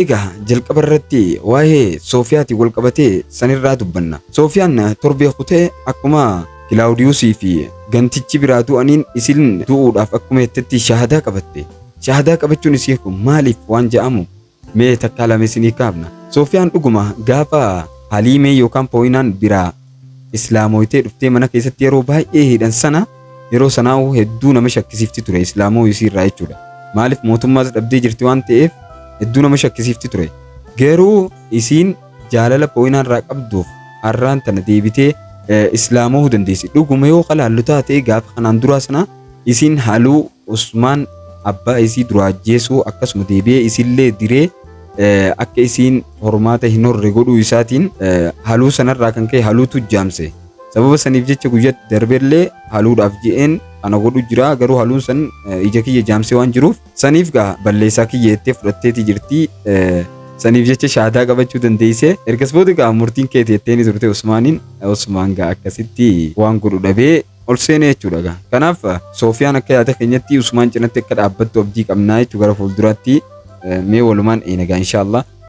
Egaa jalqaba irratti waa'ee Soofiyaatiin wal qabatee sanirraa dubbanna. Soofiyaan torbee kutee akkuma Kilaawudiyuusii fi gantichi biraa du'aniin isin du'uudhaaf akkuma jettetti shahadaa qabatte. Shahadaa qabachuun isii kun maaliif waan jedhamu mee takkaa lama isinii kaafna. Soofiyaan dhuguma gaafa Haliimee yookaan Pooyinaan biraa Islaamoytee dhuftee mana keessatti yeroo baay'ee hidhan sana, yeroo sanaa hedduu nama shakkisiifti ture Islaamoo isiirraa jechuudha. Maaliif, mootummaas dhabdee jirti waan ta'eef hedduu nama shakkisiifti ture. Garuu isiin jaalala Pooyinaan irraa qabduuf har'aan tana deebitee Islaamoo dandeessi. Dhuguma yoo qalaallu taate, gaafa kanaan duraa sana isiin haluu Usmaan abbaa isii duraa ajjeesuu, akkasuma deebi'ee isillee diree akka isiin hormaata hin horre godhuu isaatiin, haluu sanarraa kan ka'e haluutu jaamse. Sababa saniif jecha guyyatti darbellee haluudhaaf je'een kana godhu jira, garuu haluun san ija kiyya jaamsee waan jiruuf saniif gaa balleessaa kiyya jettee fudhatteeti jirti. Saniif jecha shaadaa qabachuu dandeesse. Ergas booda gaa murtiin keeti jetteeni turte Usmaaniin. Usmaan gaa akkasitti waan godhu dhabee ol seenee jechuudha gaa. Kanaaf Soofiyaan akka yaada keenyatti Usmaan cinatti akka dhaabbattu abdii qabnaa jechuu gara fuulduraatti. Mee walumaan eena gaa, inshaallah.